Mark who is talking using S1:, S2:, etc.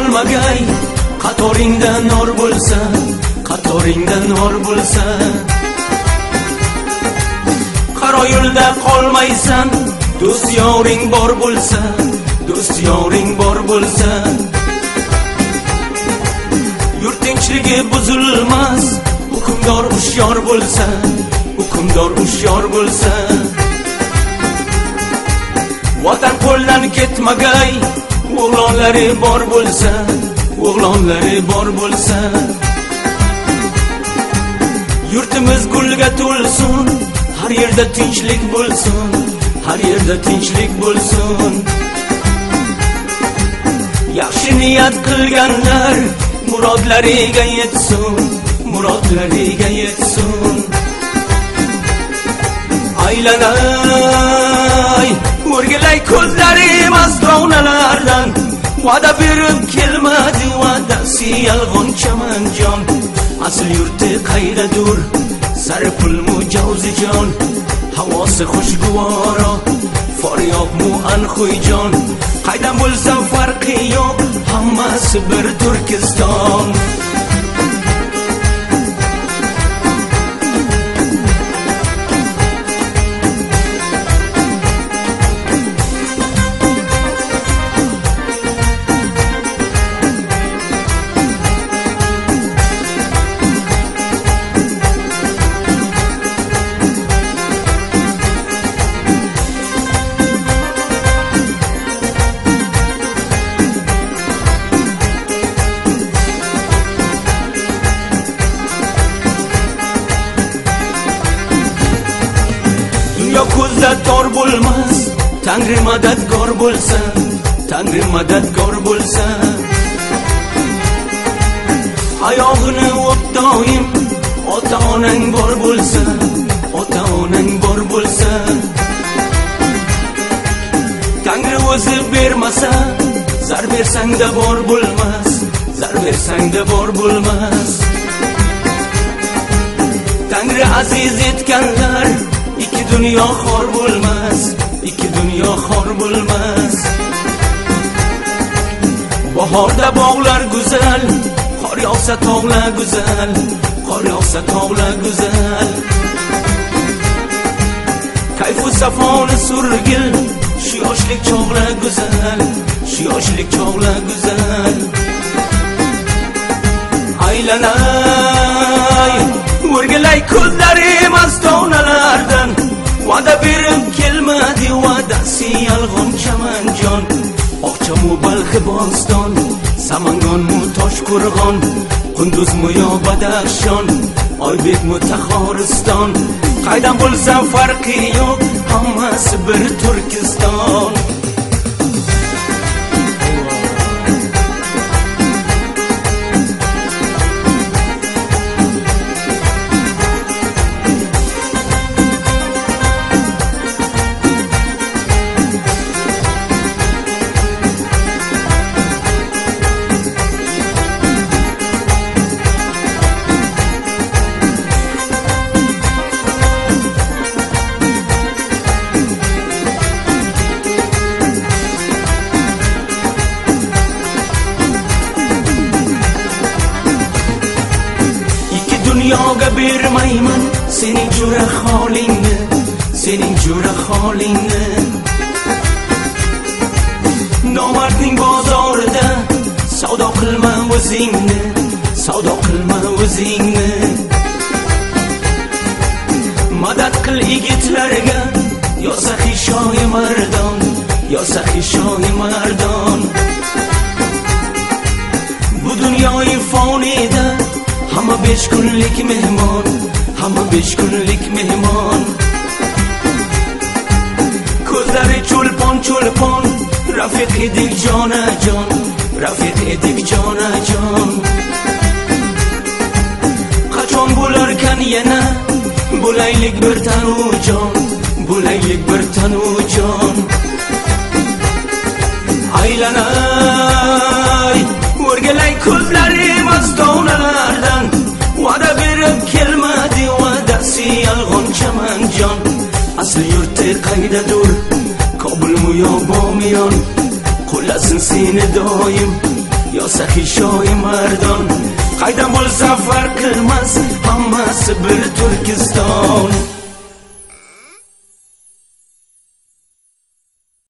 S1: qolmagay, qatoringda nor bo'lsa, qatoringda nor bo'lsa. Qaro yo'lda qolmaysan, do'st yoring bor bo'lsa, do'st yoring bor bo'lsa. Yurt tinchligi buzilmas, hukmdor hushyor bo'lsa, hukmdor hushyor bo'lsa. Vatan qo'ldan ketmagay, o'g'lonlari bor bo'lsa, o'g'lonlari bor bo'lsa. Yurtimiz gulga to'lsin, har yerda tinchlik bo'lsin, har yerda tinchlik bo'lsin. Yaxshi niyat qilganlar murodlariga yetsin, murodlariga yetsin. Aylanay, o'rgilay ko'zlarim ostonalardan, va'da berib kelmadi va'dasi yolg'on chamanjon. Asl yurti qaydadur, Saripulmu Jawzijon, havosi xushguvoro, Faryobmu Anxuyjon. Qaydan bo'lsa farqi yo'q, hammasi bir Turkiston. Ko'zda tor bo'lmas, Tangri madadkor bo'lsa, Tangri madadkor bo'lsa. Oyog'ini o'p doim, ota-onang bor bo'lsa, ota-onang bor bo'lsa. Tangri o'zi bermasa, zar bersang-da bor bo'lmas, zar bersang-da bor bo'lmas. Tangri aziz etganlar ikki dunyo xor bo'lmas, ikki dunyo xor bo'lmas. Bahorda bog'lar go'zal, qor yog'sa tog'lar go'zal, qor yog'sa tog'lar go'zal. Kayfu safoni surgil, shu yoshlik chog'lar go'zal, shu yoshlik chog'lar go'zal. Aylanay, o'rgilay ko'zlarim ostonalardan, va'da berib kelmadi va'dasi yolg'on chamanjon. Oqchamu Balxi Bo'ston, Samangonmu Toshqo'rg'on, Qunduzmu yo Badaxshon, Oybekmu Taxoriston. Qaydan bo'lsa farqi yo'q, hammasi bir Turkiston. Dunyoga bermayman sening jo'ra holingni, sening jo'ra holingni. Nomardning bozorida savdo qilma o'zingni, savdo qilma o'zingni. Madad qil yigitlarga, yo saxiy shoyi mardon, yo saxiy shoyi mardon. Bu dunyoyi foniyda hamma 5 kunlik mehmon, hamma 5 kunlik mehmon. Ko'zlari cho'lpon cho'lpon, rafiq edik jonajon, rafiq edik jonajon. Qachon bo'larkan yana bo'laylik bir tanujon, bo'laylik bir tanujon. Aylanay, o'rgilay ko'zlarim ostonalardan, va'da berib kelmadi va'dasi yolg'on chamanjon. Asl yurti qaydadur, Kobulmu yo Bomiyon, qo'llasin seni doim yo saxiy shoyi mardon. Qaydan bo'lsa farq qilmas, hammasi bir Turkiston.